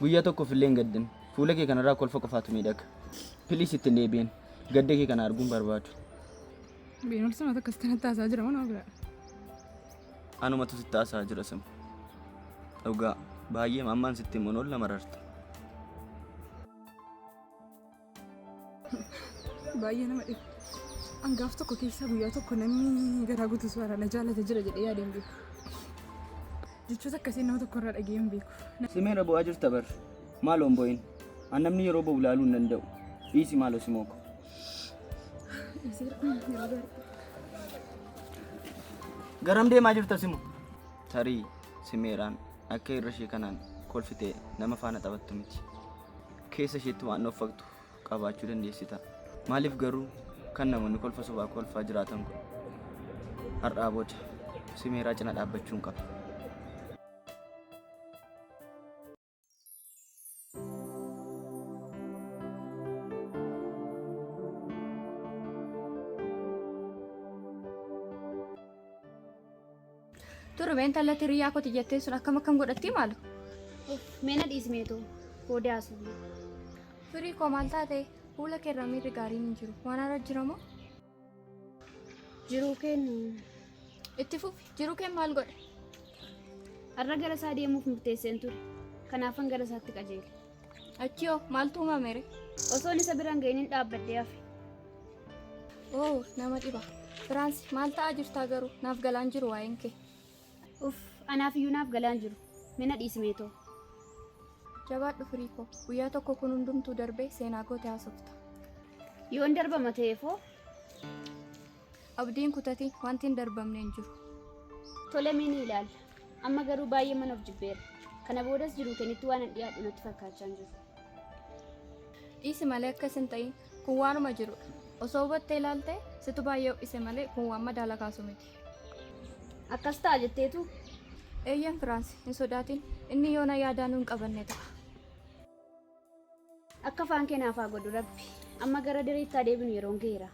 guyyaa tokkoof illee hin gaddin. Fuula kee kanarraa kolfa qofaatu miidhaga. Piliis itti hin deebi'in. Gadda kee kana arguun barbaadu. Beenoon sama akkasitti natti haasaa jira moo nama biraadha? Anumatu sitti haasaa jira Simo. Dhugaa baay'ee ammaan sitti himuun ol nama rarta. Baay'ee nama dhiba. An gaaf tokko keessaa guyyaa tokko namni garaa guutuu suura na jaalata jira jedhee yaadee hin beeku. Jechoota akkasii nama tokko irraa dhaga'ee hin beeku. Simeera bo'aa jirta bar. Maaloo hin bo'in. An namni yeroo bo'u ilaaluu hin danda'u. Dhiisi maaloo Simooko. Dhiiseera yeroo gaarii. Garam deemaa jirta Simo? Tarii Simeeraan akka irra ishee kanaan kolfitee nama faana taphattu miti. Keessa isheetti waan dhoffaktu qabaachuu dandeessi ta'a. Maaliif garuu kan namoonni kolfa sobaa kolfaa jiraatan kun har'aa booda Simeeraa cina dhaabbachuun qaba. Ture mee intala hiriyaa kooti jettee sun akkam akkam godhatti maalu? Mee na dhiisi meetoo booda haasofna. Firii koo maal taate fuula keerraa miirri gaariin hin jiru. Waan haara jira moo? Jiruu keen Itti fufi jiruu keen maal godhe? Har'a gara isaa deemuuf murteesseen ture. Kanaafan gara isaatti qajeele. Achi hoo maaltu uumame ree? Osoon isa bira hin ga'inin dhaabbadhee hafe. Oo nama dhiba. Firaansi maal ta'aa jirtaa garuu naaf galaan jiru waa'een kee. Uff anaaf iyyuu naaf galaan jiru. Mee na dhiisi meetoo. Jabaadhu firii koo. Guyyaa tokko kun hundumtuu darbee seenaa goote haasofta. Yoon darbama ta'eefoo? Abdiin kutatiin wanti hin darbamne hin jiru. Tole mee ni ilaalla. Amma garuu baay'ee mana of jibbeera. Kana boodas jiruu keenitti waan an dhiyaadhu natti fakkaachaa hin jiru. Dhiisi malee akkas hin ta'in. Kun waanuma jirudha. Osoo hubattee ilaalte situ baay'ee ho'ise malee kun waan madaala kaasu miti. Akkas ta'a jetteetuu? Eeyyeen Firaansi hin sodaatin. Inni yoona yaadaa nu hin qabanne ta'a. Akka afaan kee naaf haa godhu Rabbi. Amma gara dareetti haa deebinu yeroon gaheera.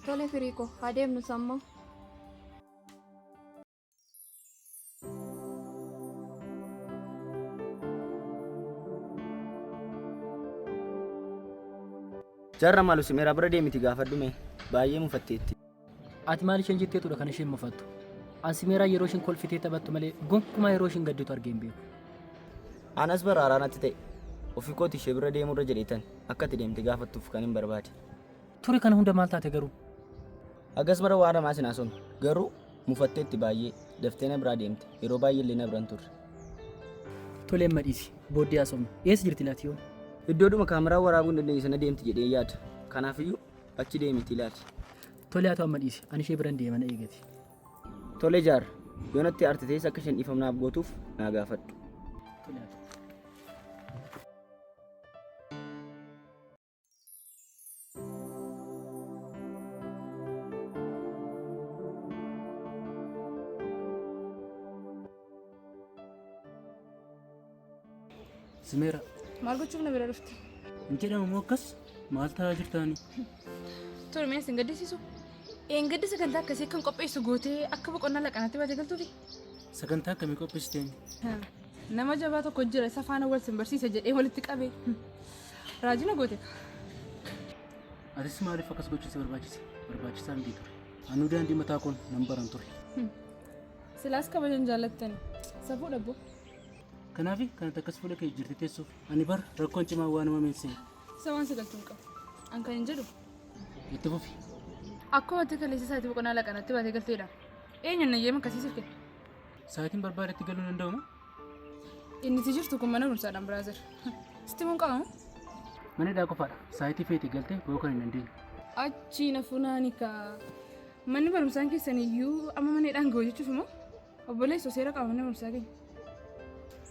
Tole firii koo haa deemnu sammoo. Jaarra maalu Simeeraa bira deemiti gaafadhu mee baay'ee mufatteetti. Ati maal isheen jetteetudha kan isheen mufattu? An Simeeraa yeroo isheen kolfitee taphattu malee gonkumaa yeroo isheen gadditu argee hin beeku. Anas bara haaraa natti ta'e. Ofii kooti ishee bira deemurra jedheetan akka ati deemte gaafattuuf kanin barbaade. Ture kana hunda maal taate garuu? Hagas mara waan hamaa sin haasofne. Garuu mufatteetti baay'ee. Daftee na biraa deemte. Yeroo baay'ee illee na bira hin turre. Tole amma dhiisi. Booddee haasofna. Eessa jirti laati yoon? Iddoodhuma kaameraan waraabuu hin dandeenye sana deemti jedheen yaada. Kanaafiyyuu achi deemiitii ilaali. Tole haa ta'u amma dhiisi. Ani ishee biran deema na eegati. Tole Jaarra. Yoo natti aarte ta'es akka isheen dhiifama naaf gootuuf naa gaafadhu. Tole haa ta'u. Simeera. Maal gochuuf na bira dhufte? Hin jedhamu moo akkas? Maal ta'aa jirtaani? Tole mee sin gaddisiisu? Eengadda sagantaa akkasii akkan qopheessu gootee akka boqonnaa laqanaatti baatee galtuufi? Sagantaa akkamii qopheessiteen? Nama jabaa tokko jira isa faana wal sin barsiisa jedhee walitti qabee. Raajii na goote. Atis maaliif akkas gochuun si barbaachise? Barbaachisaa miti ture. Anuu daandii mataa koon nan baran ture. Silaas kabajan jaallattani. Safuu dhabbo. Kanaafi kan ati akkas fuula kee jijjiirtee teessuuf ani bar rakkoon cimaa waan uumameen se'e. Isa waan si galchu hin qabu. An kan hin jedhu. Itti fufi. Akkuma ati kaleessa isaatii boqonnaa laqanatti baatee galteedha. Eenyuun nayyee makkasiisuuf kee? Sa'aatiin barbaadetti galuu hin danda'u moo? Inni itti jirtu kun mana barumsaadhaan brother. Sitti himuun qaba moo? Mana hidhaa qofaadha. Sa'aatii feete galtee ba'uu kan hin dandeenye. Achii na funaani kaa. Manni barumsaan keessan iyyuu amma mana hidhaan ga'u jechuuf moo? Obboleessoo seera qaba manni barumsaa keenya.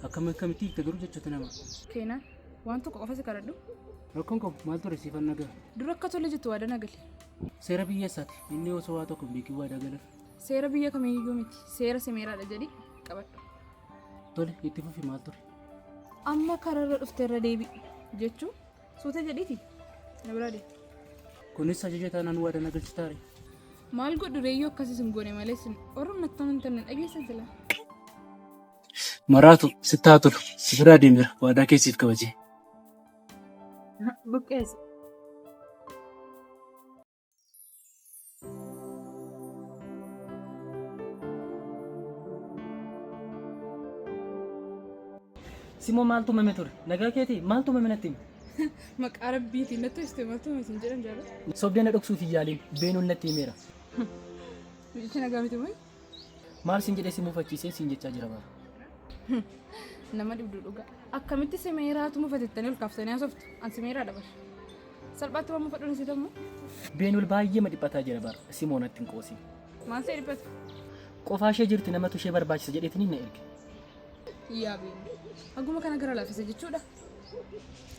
Akkam akkamitti hiikta garuu jechoota namaa? Keenaan waan tokko qofa si kadhadhu. Rakkoon qabu maal ture siifan nagaa? Dura akka tole jettu waadaa na gali. Seera biyya eessaati? Inni osoo waa tokko hin beekin waadaa galaf. Seera biyya kamiiyyuu miti, seera Simeeraadha jedhi qabadhu. Tole, itti fufi maal ture? Amma kararra dhufte irra deebi'i jechuun suuta jedhiiti na biraa deemi. Kunis ajaja taanaan waadaa na galchitaare? Maal godhu ree yoo akkas isin goone malee isin warra natti amantan na dhageessan silaa. Maraatu sitti haa tolu, si biraa deemeera waadaa kee siif kabajee. Buqqeessi. Simoo maaltu uumame ture? Nagaa keetii? Maaltu uumame natti himi? Maqaa rabbiitiin natti hojjete maaltu uumame siin jedhan jaalladha. Sobdee na dhoksuuf hin yaaliin. Beenuun natti himeera. Mucichi nagaa miti moo? Maal siin jedhee si mufachiisee siin jechaa jira bara. Nama dhibdu dhugaa. Akkamitti simeeraatu mufatettanii ol kaaftanii haasoftu? An simeeraadha bar. Salphaatti waan mufadhu ni ammoo. Beenul baay'eema dhiphataa jira bar. Simoo natti hin qoosin. Maal ta'e dhiphata? Qofaa ishee jirti namatu ishee barbaachisa jedheetiin na erge. Yaa Beenul. Haguma kana gara laafisa jechuudha.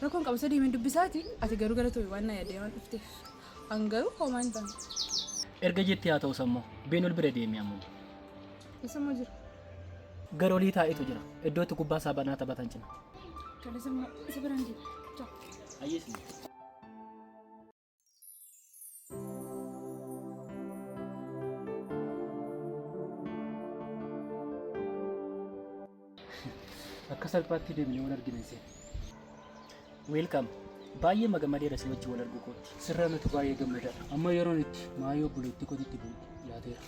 Rakkoon qabu isa deemeen dubbisaati. Ati garuu galatoomi waan na yaaddee waan dhufteef. An garuu homaa hin taane. Erga jettee haa ta'us ammoo Beenul bira deemi ammuma. Eessa immoo jira? Gara olii taa'etu jira. Iddoo itti kubbaa saabanaa taphatan cina. Tole isa immoo isa biraan jira. Ciao. Hayyee Simoo. Akka salphaatti deemnee wal argina isee. Welcome. Baay'ee magammadeera si wajjin wal arguu kootti. Sirraa nuti baay'ee gammadaadha. Amma yeroon itti maayoo obboleettii kootitti bu'u dhiyaateera.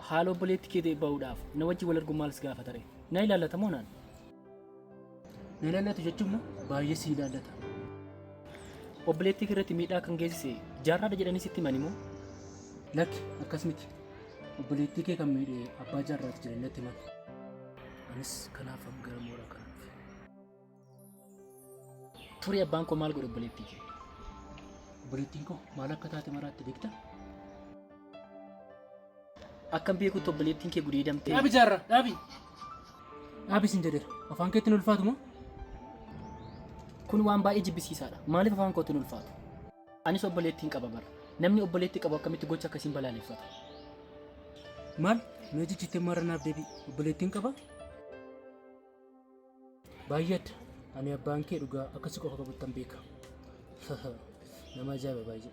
Haala obboleettii kee ba'uudhaaf na wajjin wal arguun maal si gaafata ree? Na ilaallata moo naan? Na ilaallatu jechuun moo baay'ee si ilaallata. Obboleettii kee irratti miidhaa kan geessise jaarraadha jedhanii sitti himani moo? Lakki akkas miti. Obboleettii kee kan miidhe abbaa jaarraati jedhanii natti himan. Anis kanaafan gara mooraa kana dhufe. Turii abbaan koo maal godhe obboleettii kee? Obboleettiin koo maal akka taate maraatti beektaa? Akkan beekutti obboleettiin kee gudeedamtee. Dhaabi jaarraa dhaabi. Dhaabi sin jedheera. Afaan keetti hin ulfaatu moo? Kun waan baay'ee jibbisiisaadha. Maaliif afaan kootti hin ulfaatu? Anis obboleettiin qaba bara. Namni obboleettii qabu akkamitti gocha akkasiin balaaleffata? Maal? Mee jijjiittee marra naaf deebi'i. Obboleettiin qaba? Baay'ee adda. Ani abbaan kee dhugaa akkasi qofa qabuttan beeka. Nama ajaa'iba baay'ee.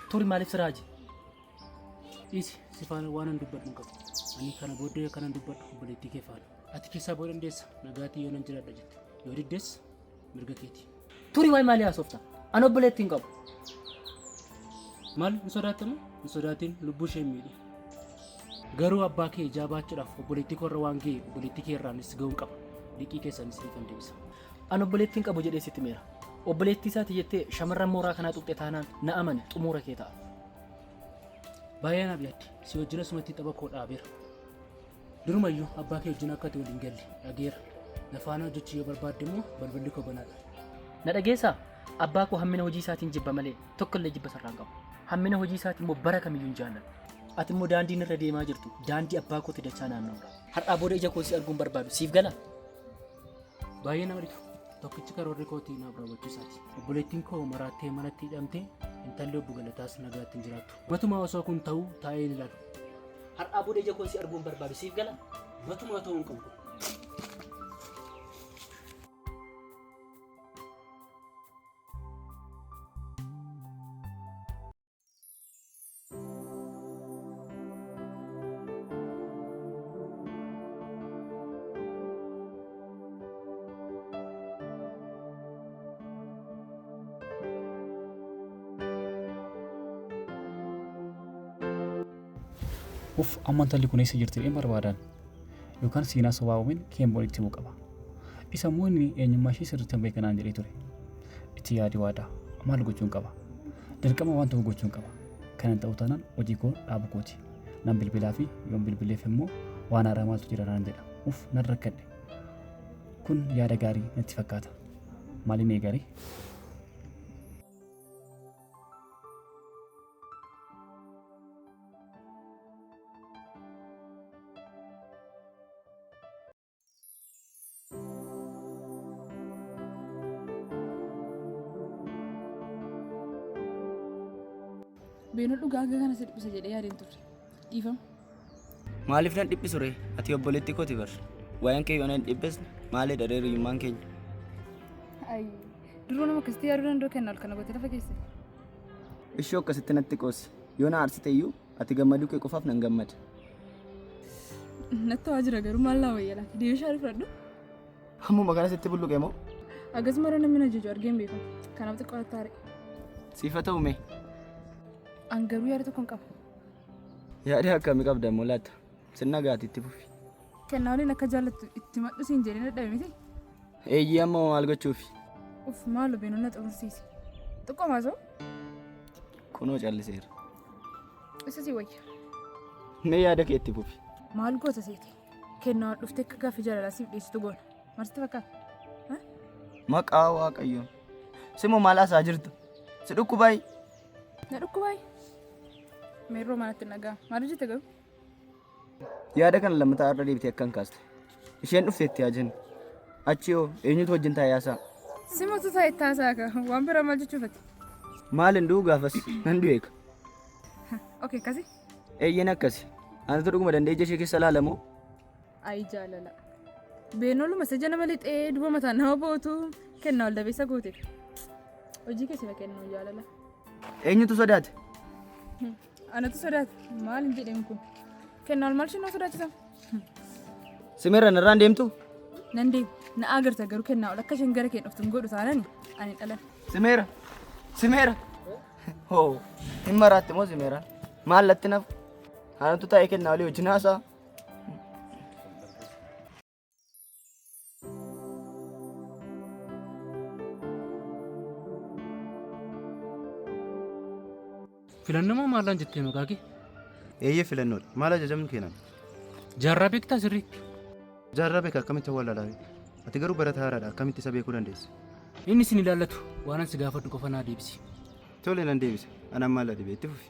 Turi maaliif si raaje? Dhiisi si faana waan an dubbadhu hin qabu. Ani kana booddee kanan dubbadhu obboleettii kee faana. Ati keessaa ba'uu dandeessa. Nagaatii yoo nan jiraadha jette. Yoo diddes mirga keeti. Turi waa'ee maalii haasofta? Ani obboleettii hin qabu. Maal hin sodaatte moo? Hin sodaatin lubbuu ishee hin miidhin. Garuu abbaa kee ijaa baachuudhaaf obboleettii koorra waan ga'e obboleettii kee irraanis ga'uun qaba. Liqii keessanis siifan deebisa. Ani obboleettii hin qabu jedhee sitti himeera. Obboleettii isaati jettee shamarran mooraa kanaa tuqxe taanaan na amani xumuura kee ta'a. Baay'ee anaaf yaadde. Si wajjin asumatti tapha koo dhaabeera. Durumayyuu abbaa kee wajjin akka ati wal hin galle dhageera. Na faana hojjechuu yoo barbaadde immoo balballi koo banaadha. Na dhageessaa? Abbaa koo hammina hojii isaatiin jibba malee tokko illee jibba sirraa hin qabu. Hammina hojii isaatii immoo bara kamiyyuu hin jaalladhu. Ati immoo daandiin irra deemaa jirtu daandii abbaa kootti dachaa naanna'uudha. Har'aa booda ija koo si arguu hin barbaadu. Siif galaa? Baay'ee nama dhiba. Tokkichi karoorri kootii naaf raawwachuu isaati. Obboleettiin koo maraattee manatti hidhamte intalli obbo Galataas nagaatti hin jiraattu. Matumaa osoo kun ta'uu taa'ee hin ilaalu. Har'aa booda ija koon si arguu hin barbaadu. Siif galaa? Matumaa ta'uu hin qabu kun. Uff amma intalli kun eessa jirti jedheen barbaadaan. Yookaan seenaa sobaa uumeen Keemboon itti himuu qaba. Isa immoo inni eenyummaa ishee sirriitti hin beeka naan jedhee ture. Itti yaadi waadaa. Maal gochuun qaba? Dirqama waan tokko gochuun qaba. Kana hin ta'u taanaan hojii koo dhaabu kooti. Nan bilbilaafi yoon bilbileef immoo waan haaraa maaltu jira naan jedha. Uff nan rakkadhe. Kun yaada gaarii natti fakkaata. Maaliin eegaree? Beenoo dhugaa hanga kana si dhiphisa jedhee yaadeen turre. Dhiifama. Maaliif nan dhiphisu ree? Ati obboleettii kooti bar. Waa'een kee yoo nan dhiphisne maalidha ree hiriyummaan keenya? Ayi. Duruu nama akkasitti yaaduu danda'u kenna ol kana gootee lafa keesse. Ishoo akkasitti natti qoosi. Yoo na aarsite iyyuu ati gammaduu kee qofaaf nan gammada. Natti waa jira garuu maal naa wayya laata? Deebii shaarii fudhadhu. Ammuma kana sitti bulluqe moo? Agas mara namni na jaju argee hin beeku. Kanaaf xiqqoo natti aare. Siif haa ta'u mee? An garuu yaada tokkon qaba. Yaada akkamii qabda immoo laata? Sin nagaati itti fufi. Kennaa waliin akka jaallattu itti himadhu siin jedhee dadhabe miti? Eeyyee amma hoo maal gochuufi? Uff maaloo beenoo na xumursiisi. Xiqqoo maasoo? Kunoo calliseera. Isa sii wayya. Mee yaada kee itti fufi. Maal goota seete? Kennaa dhuftee akka gaaffii jaalalaa siif dhiyeessitu goona. Maal sitti fakkaata? Maqaa Waaqayyoon. Simoo maal haasaa jirta? Si dhukkubaay? Na dhukkubaay? Meerroo maalatti nagaa? Maal hojjette garuu? Yaada kana lammataa irra deebitee akka hin kaasne. Isheen dhufteetti haa jennu. Achi hoo eenyutu wajjin taa'ee haasa'a? Simatu taa'e itti haasa'a ka. Waan biraa maal jechuuf ati? Maal hin du'u gaafas nan du'e ka. Okay akkasi. Eeyyeen akkasi. Anatu dhuguma danda'ee ija ishee keessa ilaala moo? Ayi jaalala. Beenoluma isa ija nama lixee duba mataan nama bootu kennaa ol dabeessa gooteef. Hojii keessa kennuu jaalala. Eenyutu sodaate? Anatu sodaata. Maal hin jedheen kun? Kennaa ol maal isheen nama sodaachisa? Simeera narraan deemtu? Nan deema. Na agarta garuu kennaa ol akka isheen gara kee dhuftu hin godhu taanani ani hin dhalan. Simeera! Simeera! Hoo! Hin maraatte moo Simeeraan? Maal latti nafu? Anatu taa'ee kennaa olii wajjin haasa'a. Filannoo moo maallaan jettee maqaa kee? Eeyyee filannoodha. Maal ajajamni keenan? Jaarraa beektaa sirriitti? Jaarraa beeka akkamitti wallaalaa? Ati garuu barataa haaraadha akkamitti isa beekuu dandeesse? Inni sin ilaallatu waan an si gaafadhu qofa naa deebisi. Tole nan deebisa. Anaan maal dhibe itti fufi.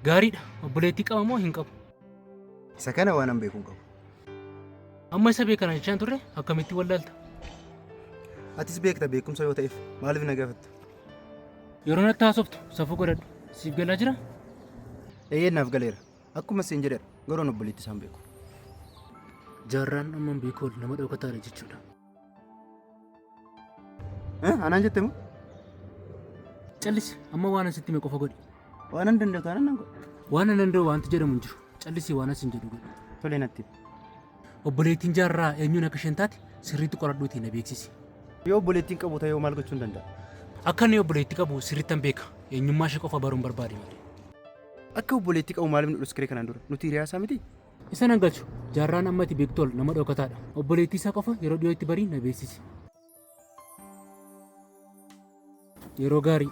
Gaariidha. Obboleettii qaba moo hin qabu? Isa kana waan an beeku hin qabu. Amma isa beekana jechaan turre akkamitti wallaalta? Atis beekta beekumsa yoo ta'eef maaliif na gaafatta? Yeroo natti haasoftu safuu godhadhu. Siif galaa jira? Eeyyee naaf galeera. Akkuma siin jedheera garuu an obboleettii isaan beeku. Jaarraan amman beeku ol nama dhokataadha jechuudha. Anaan jette moo? Callisi amma waan asitti hime qofa godhi. Waan an danda'u taanaan nan godha. Waan an danda'u wanti jedhamu hin jiru. Callisi waan asin jedhu godhi. Tole natti. Obboleettiin jaarraa eenyuun akka isheen taate sirriitti qoradhuutii na beeksisi. Yoo obboleettiin qabu ta'e hoo maal gochuun danda'a? Akka inni obboleettii qabu sirriittan beeka. Eenyummaa ishee qofa baruun barbaade malee. Akka obboleettii qabu maaliif nu dhoskiree kanaan dura? Nuti hiriyaa isaa mitii? Isa nan galchu. Jaarraan amma ati beektu ol nama dhokataadha. Obboleettii isaa qofa yeroo dhiyootti barii na beeksisi. Yeroo gaarii.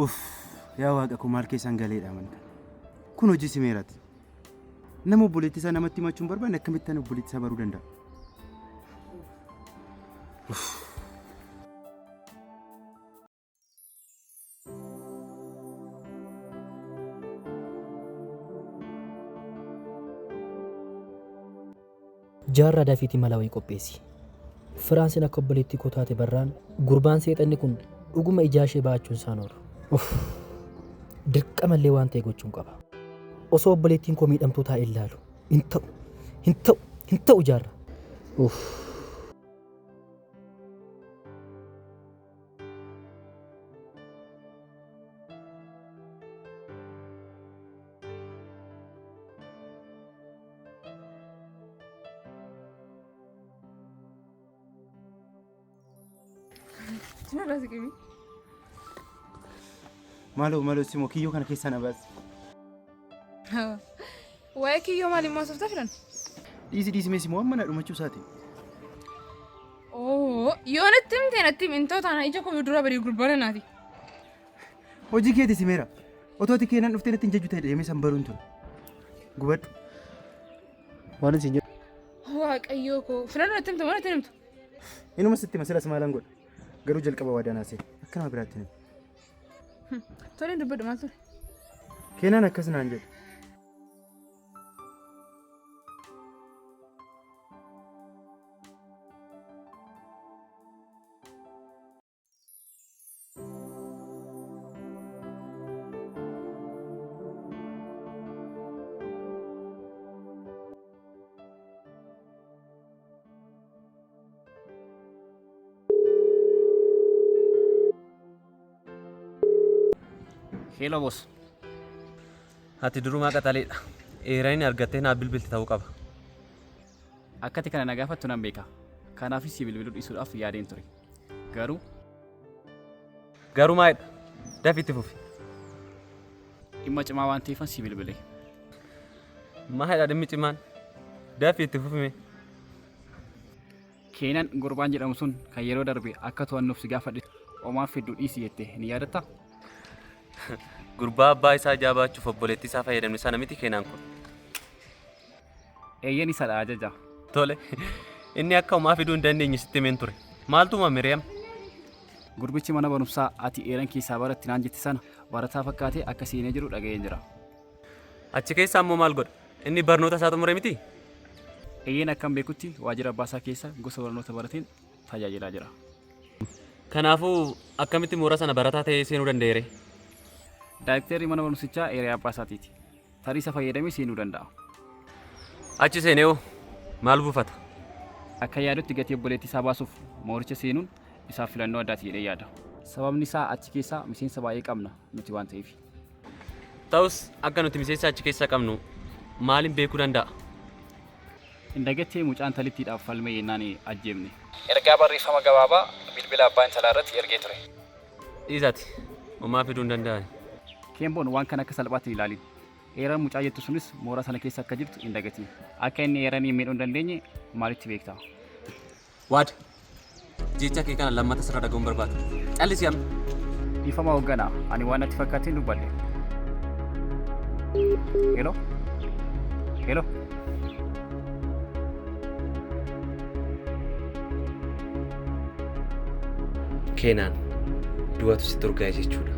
Uff yaa waaqa koo maal keessan galeedha amantaa. Kun hojii simeeraati. Nama obboleettii isaa namatti himachuu hin barbaanne akkamittan obboleettii isaa baruu danda'a? Uff. Jaarraa dafiitii mala wayii qopheessi. Firaansin akka obboleettii koo taate barraan gurbaan seexanni kun dhuguma ijaa ishee ba'achuun isaan oolu. Uff! Dirqamallee waan ta'e gochuun qaba. Osoo obboleettiin koo miidhamtuu taa'ee ilaalu. Hin ta'u! Hin ta'u! Hin ta'u Jaarraa! Uff! Sinarraa siqimi. Maaloo maaloo simoo kiyyoo kana keessaa na baasi. Waa'ee kiyyoo maaliin maasoftaa filan? Dhiisi dhiisi mee simoo amma na dhumachuu isaati. Oo yoo natti himte natti himi hin ta'u taanaan ija koo dura barii gurbaa nanaati. Hojii keeti simeera. Otoo ati keenan dhuftee natti hin jajju ta'e deemee san baruun ture. Gubadhu. Waan isin jedhu. Waaqayyoo koo filannoo natti himtu moo natti hin himtu? Inuma sitti hima silas maalan godha. Garuu jalqaba waadaa naa seeni. Akka nama biraatti hin himi. Toleen dubbadhu maal ture? Keenan akkas naan jedhe. Hello boss. Ati durumaa qaxaleedha. Eeraniin argattee naaf bilbilte ta'uu qaba. Akkati kana na gaafattu nan beeka. Kanaafis si bilbiluu dhiisuudhaaf yaadeen ture. Garuu. Garuu maalidha? Dafi itti fufi. Dhimma cimaa waan ta'eefan si bilbile. Maalidha dhimmi cimaan? Dafi itti fufi mee. Keenan gurbaan jedhamu sun kan yeroo darbe akka to'annuuf si gaafadhe omaa fiddu dhiisi jette ni yaadattaa? Gurbaa abbaa isaa ijaa baachuuf obboleettii isaa fayyadamne sana miti Keenaan kun? Eeyyeen isadha ajaja. Tole. Inni akka homaa fiduu hin dandeenye sitti himeen ture. Maaltu uumame ree amma? Gurbichi mana barumsaa ati eeran keessaa baratte naan jette sana barataa fakkaatee akka seenee jiru dhaga'een jira. Achi keessaa immoo maal godha? Inni barnoota isaa xumure mitii? Eeyyeen akkan beekutti waajjira abbaa isaa keessa gosa barnoota barateen tajaajilaa jira. Kanaafuu akkamitti mooraa sana barataa ta'ee seenuu danda'e ree? Daayikteerri mana barumsichaa hiriyaa abbaa isaatiiti. Tarii isa fayyadamee seenuu danda'a. Achi seenee hoo maal buufata? Akka yaadutti gatii obboleettii isaa baasuuf mooricha seenuun isaaf filannoo addaati jedhee yaada. Sababni isaa achi keessaa miseensa baay'ee qabna nuti waan ta'eef. Ta'us akka nuti miseensa achi keessaa qabnu maaliin beekuu danda'a? Hin dagattee mucaan talittiidhaaf falmee yennaan ajjeefne. Ergaa barreeffama gabaabaa bilbila abbaa intalaa irratti ergee ture. Dhiisati homaa fiduu hin danda'ani. Keemboon waan kana akka salphaatti hin ilaalin. Eeran mucaa jettu sunis mooraa sana keessa akka jirtu hin dagatin. Akka inni Eeraniin miidhuu hin dandeenye maalitti beekta? Waad! Jecha kee kana lammata sirraa dhaga'uu hin barbaadu. Callisi amma! Dhiifama hoogganaa, ani waan natti fakkaateen dubbadhe. Hello? Hello? Keenaan du'atu sitti urgaa'e jechuudha.